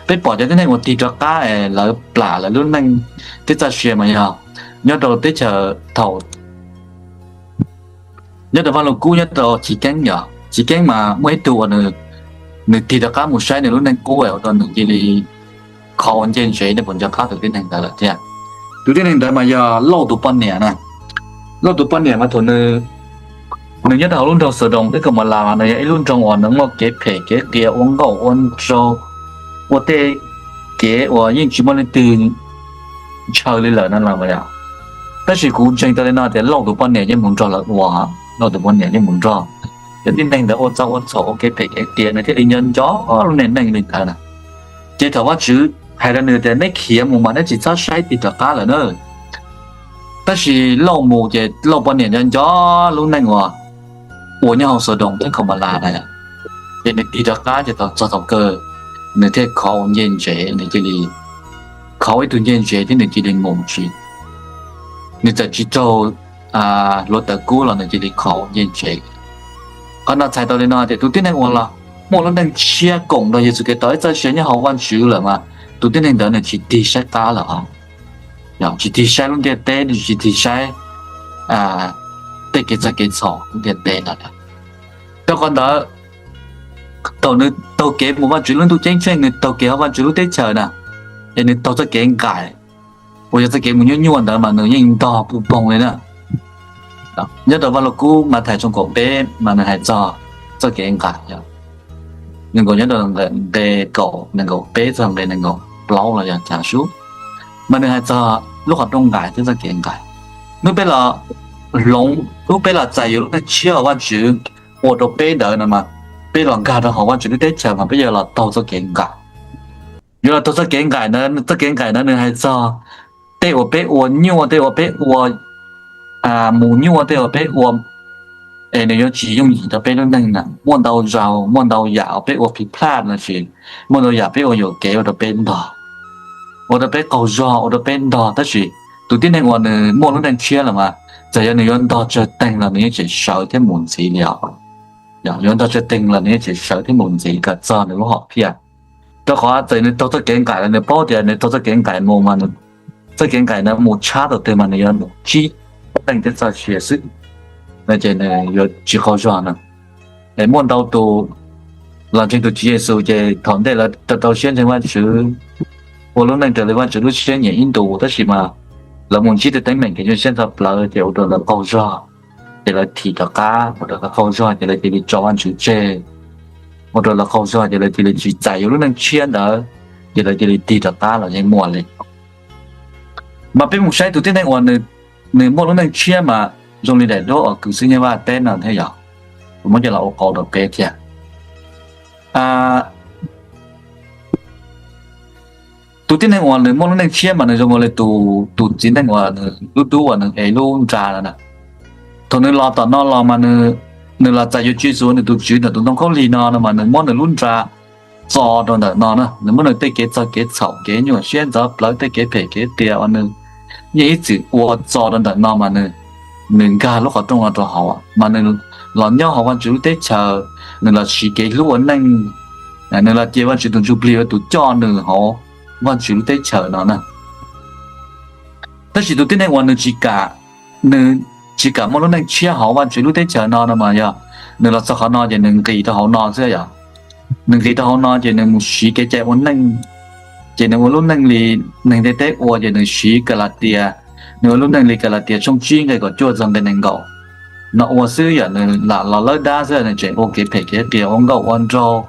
Peb pom cov tib neeg uas tig rov qab es lawv plam lawv lub neej thiab txoj sia mas yog nyob rau teb chaws thaum nyob rau Vaj Lug Kub, nyob rau Chiv Keeb yom. Chiv Keeb mas muaj ib tug uas nws tig rov qab mus saib nws lub neej qub ua rau nws cia li kho ua ncej ntsev, nej puas nco qab tus tib neeg ntawd lawm thiab? Tus tib neeg ntawd mas yog Lauj tus poj niam na. Lauj tus poj niam mas thaum nws, nws nyob rau hauv lub nroog Xaudoos thiab Kaumaulas mas nws yog ib lub nroog uas nws muaj kev phem kev qias ua nkauj ua nraug, ua tej kev uas yeej tsis muaj leej twg ntshaw li lawm no los yog. Tab sis kuv ntseeg tau li no tias Lauj tus poj niam yeej mus nrog lawv ua, Lauj tus poj niam yeej mus nrog cov tib neeg ntawd ua txaug ua txhaum ua kev phem kev qias, nws thiaj li nco nco lub neej neej li ntawd na. Ces thaum Vajtswv hais rau nws tias neb khiav mus mas neb tsis txhob saib tig rov qab lawm na. Tab sis Lauj mus ces Lauj poj niam nco nco lub neej uas ua nyob hauv Xaudoos thiab Kaumaulas na, ces nws tig rov qab ces thaum txog thaum kawg nws thiaj khov ua ncej ntsev, nws cia li khov ua ib tug ncej ntsev thiab nws cia li mus tsis, nws txawm tsis raug hluav taws kub los nws cia li khov ua ncej ntsev. Qhov no txhais tau li no tias tus tib neeg uas los muaj lub neej tshiab koom nrog Yexus Khetos ib txoj sia nyob hauv Vajtswv lawm mas tus tib neeg ntawd nws tsis tig saib qab lawm os. Tsis tig saib lub ntiaj teb, tsis tig saib tej kev txog kev txhaum lub ntiaj teb no. Rau qhov ntawd, thaum nws taug kev mus Vajtswv lub ntuj ceeb tsheej, nws taug kev hauv Vajtswv lub teb chaws na, es nws taug txoj kev nqaim uas yog txoj kev mus nyuaj nyuaj ntawd mas nws yeej ntog puv poog li na. Nyob rau Vaj Lug Kub Mathais tshooj kaum peb mas nws hais txog txoj kev nqaim, nws nkaus nyob rau nqe kaum nees nkaum peb txog nqe nees nkaum plaub los yog cas sub, mas nws hais txog lub qhov rooj nqaim thiab txoj kev nqaim. Hnub peb los hloov, hnub peb los txais yuav lub neej tshiab hauv Vajtswv ua rau peb ntawd no mas peb los nkag rau hauv Vajtswv lub teb chaws mas peb yuav los taug txoj kev nqaim. Yuav los taug txoj kev nqaim ntawd, txoj kev nqaim ntawd nws hais txog tej uas peb ua nyuaj, tej uas peb ua mus nyuaj, tej uas peb ua es nws yuav tsis yooj yim rau peb lub neej na. Muaj ntau zaus, muaj ntau yam uas peb ua phiv plaj no sis muaj ntau yam peb ua yuam kev ua rau peb ntog, ua rau peb qaug zog, ua rau peb ntog. Tab sis tus tib neeg uas nws muaj lub neej tshiab lawm mas txawm yog nws yuav ntog tsawg teeg los nws yeej tseem sawv thiab mus ntxiv li os. Yuav ntog tsawg teeg los nws yeej tseem sawv thiab mus ntxiv kom txog nws lub hom phiaj. Rau qhov txawm nws taug txoj kev nqaim los nws paub tias nws taug txoj kev nqaim mus mas txoj kev nqaim ntawd mus tshab tau twg mas nws yuav mus tsib teej thiab txoj sia xwb, ces nws yuav tsis qaug zog na. Es muaj ntau tus los ntseeg tus Tswv Yexus ces thaum ntej lawv rau rau siab ntseeg Vajtswv, ua lub neej raws li Vajtswv lub siab nyiam ib ntus, tab sis mas lawv mus ntsib tej teeb meem kev nyuaj siab ntxhov plawv ces ua rau lawv qaug zog, ces lawv thim rov qab, ua rau lawv qaug zog ces lawv cia li tso Vajtswv tseg, ua rau lawv qaug zog ces lawv cia li tsis txais yuav lub neej tshiab ntawd, ces lawv cia li tig rov qab los yeej muaj li. Mas peb mus saib tus tib neeg uas nws muaj lub neej tshiab mas zoo li daim duab uas kws xwb nyob Vaj Teb no thiab yog, kuv muab coj los ua qauv rau peb thiab. Tus tib neeg uas nws muaj lub neej tshiab mas nws zoo li tus, tus txiv neej uas nws lub dub uas nws ev lub nra no na. Thaum nws los tom no los mas nws los txais yuav Tswv Yexus ua nws tus Tswv ntawm tus ntoo khaub lig no no mas nws muab nws lub nra txo rau ntawm no na, nws muab nws tej kev txog kev txhaum kev nyuaj siab ntxhov plawv tej kev phem kev qias uas nws yeej ib txwm ua txo rau ntawm no mas nws, nws nkag lub qhov rooj no rau hauv mas nws los nyob hauv Vajtswv lub teb chaws, nws los siv kev hlub ua neej, nws los cia Vajtswv tus Ntsuj Plig ua tus coj nws hauv Vajtswv lub teb chaws no na. Tab sis tus tib neeg uas nws tsis kam, nws tsis kam muaj lub neej tshiab hauv Vajtswv lub teb chaws no no mas yog nws los txog qhov no ces nws nqis rau hauv no xwb yom. Nws nqis rau hauv no ces nws mus siv kev cai ua neej, ces nws ua lub neej li neeg ntiaj teb ua, ces nws siv Kalatias, nws ua lub neej li Kalatias tshooj tsib nqe kaum cuaj txog nqe nees nkaum no ua xwb yom. Nws lam los lawb dab xwb, nws tseem ua kev phem kev qias, ua nkauj ua nraug,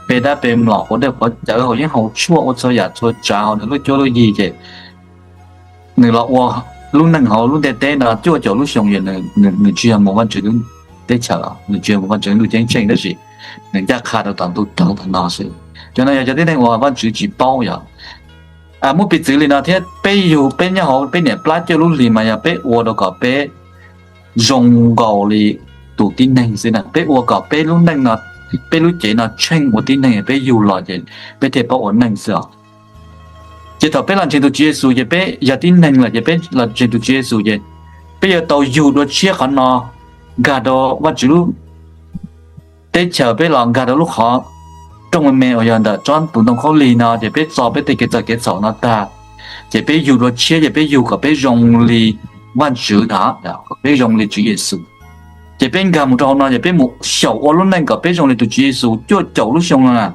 pe dab pe mlom, quav dej quav cawv, haus yeeb haus tshuaj, ua txhua yam txhua tsav hauv nws lub cuab lub yig ces nws los ua lub neej hauv lub ntiaj teb no cuaj caum lub xyoo, nws tsis yog mus Vajtswv lub teb chaws, nws tsis yog mus Vajtswv ntuj ceeb tsheej, tab sis nws ncaj qha rau tom ntuj tawv tom no xwb. Cov no yog cov tib neeg uas Vajtswv tsis paub yom. Muab piv txwv li no thiab, peb yug peb nyob hauv peb niam plab cuaj lub hlis mas yog peb ua rau kom peb zoo nkaus li tus tib neeg xwb na. Peb ua kom peb lub neej no, peb lub cev no tsheej ua tib neeg, peb yug los ces peb thiaj paub ua neej xwb os. Ces thaum peb los ntseeg tus Tswv Yexus ces peb yog tib neeg lawm ces peb los ntseeg tus Tswv Yexus ces peb yuav tau yug dua tshiab qhov no, nkag rau Vajtswv lub teb chaws, peb los nkag rau lub qhov rooj me me uas yog ntawm tsob tus ntoo khaub lig no, ces peb txo peb tej kev txog kev txhaum no tag, ces peb yug dua tshiab, ces peb yug kom peb zoo li Vajtswv no, peb zoo li Tswv Yexus. Ces peb nkag mus rau hauv no ces peb mus xyaum ua lub neej kom peb zoo li tus Tswv Yexus cuaj caum lub xyoo no na.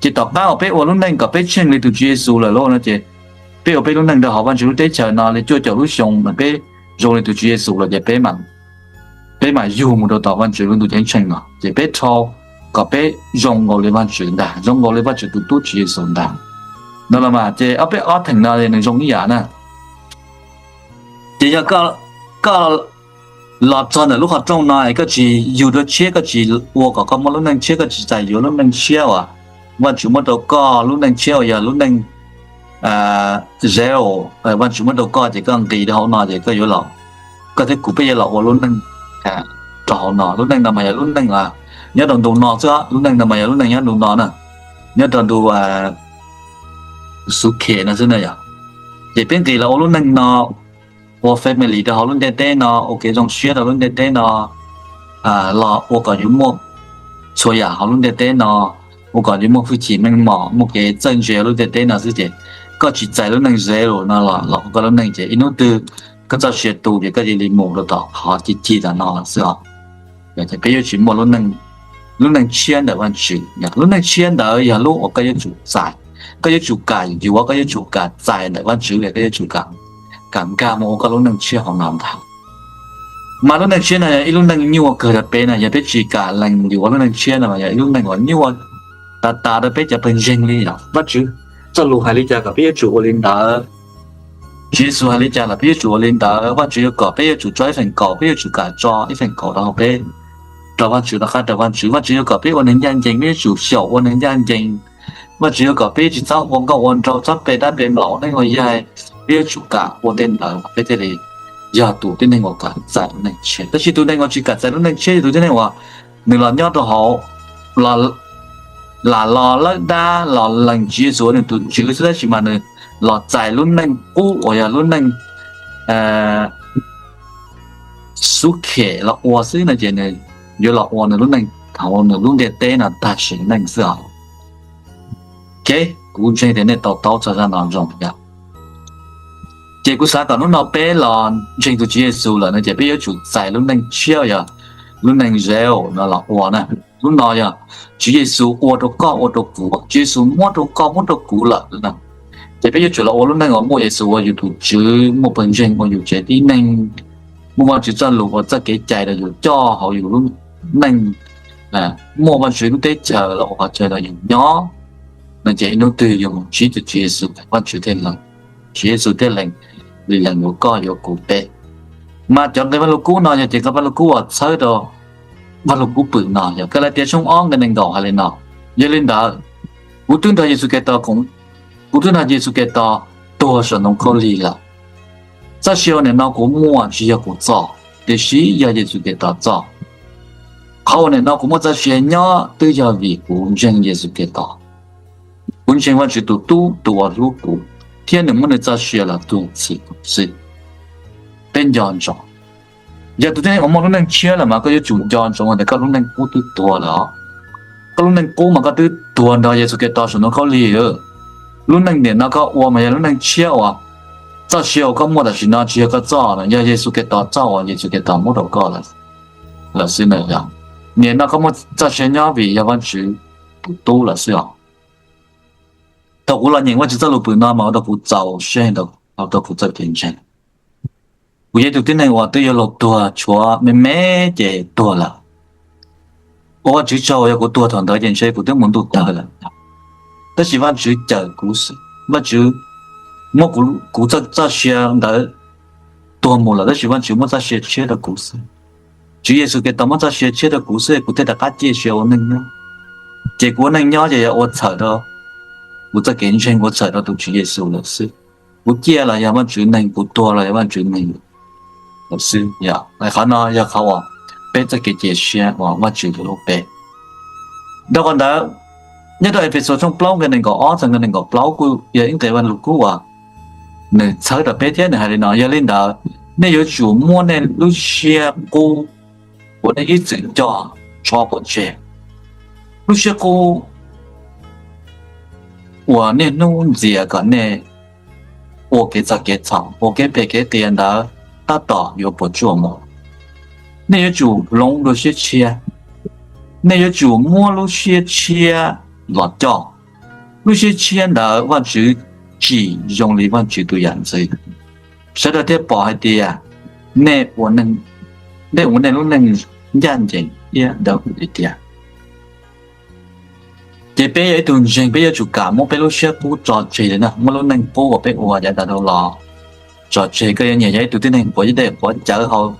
Ces tom qab uas peb ua lub neej kom peb tsheej li tus Tswv Yexus lawm lauj no ces peb ua peb lub neej rau hauv Vajtswv lub teb chaws no li cuaj caum lub xyoo mas peb zoo li tus Tswv Yexus lawm ces peb mam yug mus rau tom Vajtswv lub ntuj ceeb tsheej no ces peb rho kom peb zoo nkaus li Vajtswv ntag, zoo nkaus li Vajtswv tus tub Tswv Yexus ntag. No los mas ces ob peb ob theem no nws zoo ib yam na. Ces yog koj los txog ntawm lub qhov rooj no es koj tsis yug dua tshiab, koj tsis ua kom koj muaj lub neej tshiab, koj tsis txais yuav lub neej tshiab uas Vajtswv muab rau koj, lub neej tshiab uas yog lub neej zeb Vajtswv muab rau koj ces koj nqis rau hauv no ces koj yuav los, koj thiab kuv peb yuav los ua lub neej rau hauv no. Lub neej no mas yog lub neej nyob rau ntu no xwb, lub neej no mas yog lub neej nyob ntu no na, nyob rau ntu xuv khem no xwb na yom. Ces peb nqis los ua lub neej no, ua family rau hauv lub ntiaj teb no, ua kev zoo siab rau lub ntiaj teb no, los ua kom yus muaj txhua yam hauv lub ntiaj teb no, ua kom yus muaj hwj chim meej mom, muaj kev txawj ntse hauv lub ntiaj teb no xwb ces koj tsis txais lub neej zeb no los los ua koj lub neej ces ib hnub twg koj txoj sia tu ces koj cia li mus rau tom qhov cig cig tom no lawm xwb os. Ces peb yuav tsis muaj lub neej tshiab ntawm Vajtswv. Lub neej tshiab ntawd yog lub uas koj yuav tsum txais, koj yuav tsum kam yuav, koj yuav tsum kam txais ntawm Vajtswv, koj yuav tsum kam nkag mus ua koj lub neej tshiab hauv no ntag. Mas lub neej tshiab no yog ib lub neej nyuaj kawg rau peb na, yog peb tsis kam lees yuav lub neej tshiab no mas yog ib lub neej uas nyuaj tas tas rau peb cov pawg ntseeg li os. Vajtswv txoj lus hais li cas kom peb yuav tsum ua li ntawd, Tswv Yexus hais li cas los peb yuav tsum ua li ntawd. Vajtswv yuav kom peb yuav tsum tso ib feem kaum, peb yuav tsum kam tso ib feem kaum rau hauv peb rau Vajtswv, rov qab rau Vajtswv. Vajtswv yuav kom peb ua neeg ncaj ncees, peb yuav tsum xyaum ua neeg ncaj ncees. Vajtswv yuav kom peb tsis txhob ua nkauj ua nraug, txhob pe dab pe nplaum neej ua yaig, peb yuav tsum kam ua tej ntawd peb thiaj li yog tus tib neeg uas kam txais lub neej tshiab. Tab sis tus neeg uas tsis kam txais lub neej tshiab yog tus tib neeg uas nws los nyob rau hauv, lam los lawb dab los lees Tswv Yexus ua nws tus Tswv xwb tab sis mas nws los txais lub neej qub uas yog lub neej xub khem los ua xwb no ces nws yuav los ua nws lub neej hauv nws lub ntiaj teb no tag sim neej xwb os. Ok, kuv ntseeg tias nej to taub txog zaj no zoo yom. Ces kuv xav kom hnub no peb los ntseeg tus Tswv Yexus lawm no ces peb yuav tsum txais lub neej tshiab yog lub neej zeb no los ua na. Lub no yog Tswv Yexus ua rau koj ua rau kuv, Tswv Yexus muab rau koj muab rau kuv lawm na. Ces peb yuav tsum los ua lub neej uas muaj Yexus ua yus tus Tswv, muaj pawg ntseeg ua yus tsev tib neeg, muaj Vajtswv txoj lus ua txoj kev cai rau yus coj hauv yus lub neej, muaj Vajtswv lub teb chaws los ua qhov chaw rau yus nyob no ces ib hnub twg yus mus ntsib tus Tswv Yexus, Vajtswv thiaj lees, Tswv Yexus thiaj lees, li lees yuav koj yuav kuv peb. Mas cov nqe Vaj Lug Kub no yog ces nqe Vaj Lug Kub uas txhawb rau Vaj Lug Kub pwm no yog Kalatias tshooj ob nqe nees nkaum hais li no: Yog li ntawd, kuv twb nrog Yexus Khetos, kuv twb nrog Yexus Khetos tuag saum ntoo khaub lig lawm. Txoj sia uas nim no kuv muaj tsis yog kuv txoj, tiam sis yog Yexus Khetos txoj. Qhov uas nim no kuv muaj txoj sia nyob twb yog vim kuv ntseeg Yexus Khetos. Kuv ntseeg Vajtswv tus Tub tus uas hlub kuv, thiab nws muab nws txoj sia los tuag txhiv kuv xwb. Peb nco ntsoov, yog tus tib neeg uas muaj lub neej tshiab lawm mas koj yuav tsum nco ntsoov tias koj lub neej qub twb tuag lawm. Koj lub neej qub mas koj twb tuag nrog Yexus Khetos saum ntoo khaub lig. Lub neej nim no koj ua mas yog lub neej tshiab uas txoj sia uas koj muaj tam sim no tsis yog koj txoj, yog Yexus Khetos txoj uas Yexus Khetos muab rau koj lawm xwb na. Nim no koj muaj txoj sia nyob vim yog Vajtswv tus Tub lawm xwb os. Thaum kuv los nyeem Vajtswv txoj lus pwm no mas ua rau kuv txaus siab heev rau kuv txoj kev ntseeg. Kuv yog ib tug tib neeg uas twb yuav luag tuag tshuav me me ces tuag lawm. Ua Vajtswv tsaug, yog kuv tuag thaum ntawd ces ntshe kuv twb mus ntuj tawg lawm. Tab sis Vajtswv cawm kuv xwb, Vajtswv muab kuv txoj sia ntawd tuag mus lawm, tab sis Vajtswv muab txoj sia tshiab rau kuv xwb. Tswv Yexus Khetos muab txoj sia tshiab rau kuv xwb kuv thiaj rov qab ciaj sia ua neej nyob. Ces kuv ua neej nyob ces yog ua txhawm rau kuv txoj kev ntseeg, ua txhawm rau tus Tswv Yexus lawm xwb. Kuv ciaj los yog Vajtswv neeg, kuv tuag los yog Vajtswv neeg lawm xwb. Qhov no yog qhov uas peb txoj kev cia siab uas Vajtswv hlub peb. Dhau qhov ntawd, nyob rau Efexus tshooj plaub nqe nees nkaum ob txog nqe nees nkaum plaub kuj yog ib nqe Vaj Lug Kub uas nws txhawb rau peb thiab nws hais li no: Yog li ntawd, nej yuav tsum muab nej lub siab qub uas nej ib txwm coj tso pov tseg, lub siab qub uas niaj hnub ntxias kom nej ua kev txhaum kev txhaum, ua kev phem kev qias ntawd tab tom yuav puas tsuaj mus. Nej yuav tsum hloov dua siab tshiab, nej yuav tsum muab lub siab tshiab los coj. Lub siab tshiab ntawd Vajtswv tsim zoo li Vajtswv tus yam ntxwv. Sawv daws thiaj pom hais tias nej ua, nej ua nej lub neej ncaj ncees thiab dawb huv tiag tiag. Ces peb yog ib tug ntseeg, peb yuav tsum kam muab peb lub siab qub tso tseg li na, muab lub neej qub uas peb ua yav tas dhau los tso tseg. Koj yuav nyiam yog ib tug tib neeg quav dej quav cawv,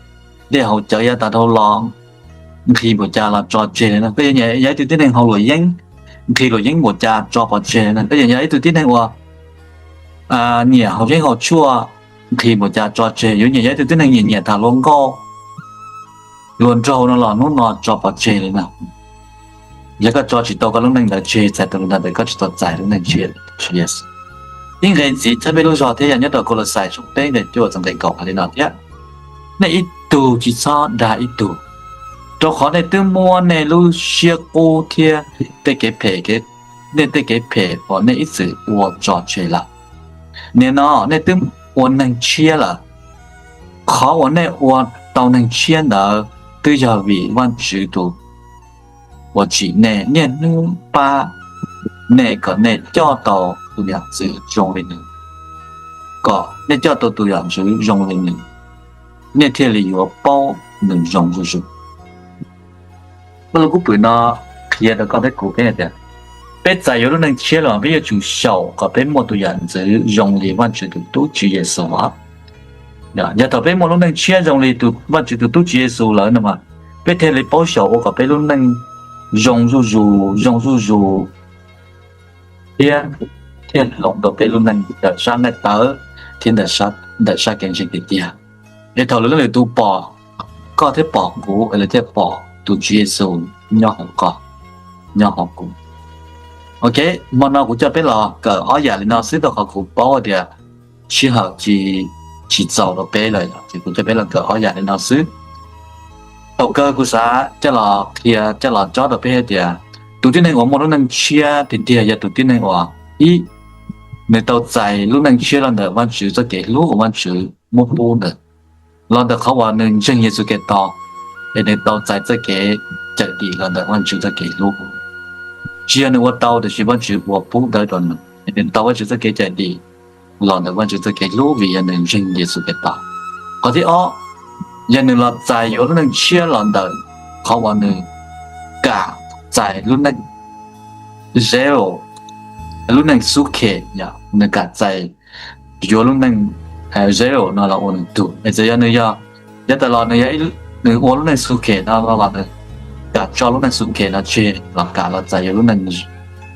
dej haus cawv yav tas dhau los nqhis npaum cas los tso tseg li na. Koj yuav nyiam yog ib tug tib neeg haus luam yeeb, nqhis luam yeeb npaum cas tso pov tseg li na. Koj yuav nyiam yog ib tug tib neeg uas nyiam haus yeeb haus tshuaj, nqhis npaum cas tso tseg. Yuav nyiam yog ib tug tib neeg nyiam nyiam tham hluas nkauj, hluas nraug no los hnub no tso pov tseg li na. Yog koj tso tsis tau koj lub neej ntawd tseg, txhais tau li ntawd koj tsis tau txais lub neej tshiab. Ib nqe ntxiv txhawb peb lub zog thiab yog nyob rau Kaulauxais tshooj peb nqe cuaj txog nqe kaum hais li no thiab: Nej ib tug tsis txhob dag ib tug, rau qhov nej twb muab nej lub siab qub thiab tej kev phem, nej tej kev phem uas nej ib txwm ua tso tseg lawm. Nim no nej twb ua neeg tshiab lawm. Qhov uas nej ua tau neeg tshiab ntawd twb yog vim Vajtswv tus uas tsim nej niaj hnub pab nej kom nej coj tau tus yam ntxwv zoo li nws, kom nej coj tau tus yam ntxwv zoo li nws, nej thiaj li yuav paub nws zoo zuj zus. Muaj lub kub pwm no qhia rau koj thiab kuv peb hais tias, peb txais yuav lub neej tshiab los peb yuav tsum xyaum kom peb muaj tus yam ntxwv zoo li Vajtswv tus tub tswv Yexus os. Yog thaum peb muaj lub neej tshiab zoo li Vajtswv tus tub tswv Yexus lawm no mas, peb thiaj li paub xyaum ua kom peb lub neej zoo zuj zus, zoo zuj zus, thiab thiaj hloov tau peb lub neej ntawm sab nqaij tawv thiab ntawm sab kev ntseeg tiag tiag. Es thaum lwm leej lwm tus pom koj thiab pom kuv, es lawv thiaj pom tus Tswv Yexus nyob hauv koj, nyob hauv kuv. Ok, hmo no kuv coj peb los kawm ob yam li no xwb, rau qhov kuv paub tias sij hawm tsis txaus rau peb lawm, ces kuv coj peb los kawm ob yam li no xwb. Thaum kawg kuv xav coj los qhia, coj los tsob rau peb hais tias, tus tib neeg uas muaj lub neej tshiab tiag tiag yog tus tib neeg uas, ib, nws tau txais lub neej tshiab los ntawm Vajtswv txoj kev hlub uas Vajtswv muab pub ntawd, los ntawm qhov uas nws ntseeg Yexus Khetos, es nws tau txais txoj kev cawm dim los ntawm Vajtswv txoj kev hlub. Tsis yog nws ua tau, tiam sis Vajtswv ua pub ntawd rau nws, es nws tau Vajtswv txoj kev cawm dim los ntawm Vajtswv txoj kev hlub vim yog nws ntseeg Yexus Khetos. Qhov thib ob, yog nws los txais yuav lub neej tshiab los ntawm qhov uas nws kam txais lub neej zero, lub neej xub khem, nws kam txais yuav lub neej zero no los ua nws tug. Es txawm yog nws yog, yav tas los nws yog, nws ua lub neej xub khem no los nws kam tso lub neej xub khem no tseg los kam los txais yuav lub neej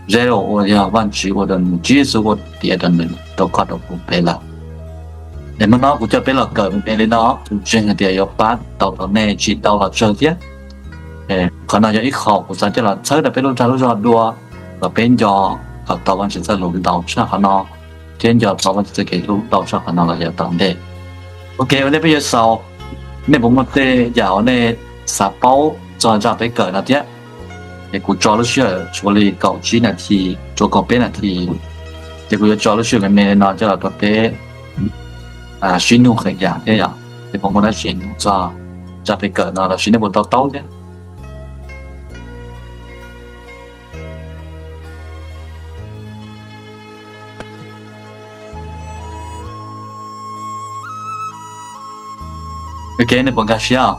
zero uas yog Vajtswv ua rau nws, Tswv Yexus ua tiav rau nws rau koj rau kuv peb lawm. Es hmo no kuv coj peb los kawm me me li no, kuv ntseeg hais tias yuav pab tau rau nej, tsis tau los tsawg thiab. Qhov no yog ib qho kuv xav coj los txhawb rau peb lub dag lub zog dua, kom peb nco kom tau Vajtswv txoj lus ntau tshaj qhov no, thiab nco tau Vajtswv txoj kev hlub ntau tshaj qhov no los yav tom ntej. Ok, ua ntej peb yuav xaus, nej puas muaj tej yam uas nej xav paub txog zaj peb kawm no thiab? Es kuv tso lub sij hawm tshuav li kaum tsib nas this, tshuav kaum peb nas this, ces kuv yuav tso lub sij hawm me me no coj los rau peb sib nug qee yam thiab yom, es puas muaj dab tsi nug txog zaj peb kawm no los sis nej puas to taub thiab. Ok, nej puas nkag siab?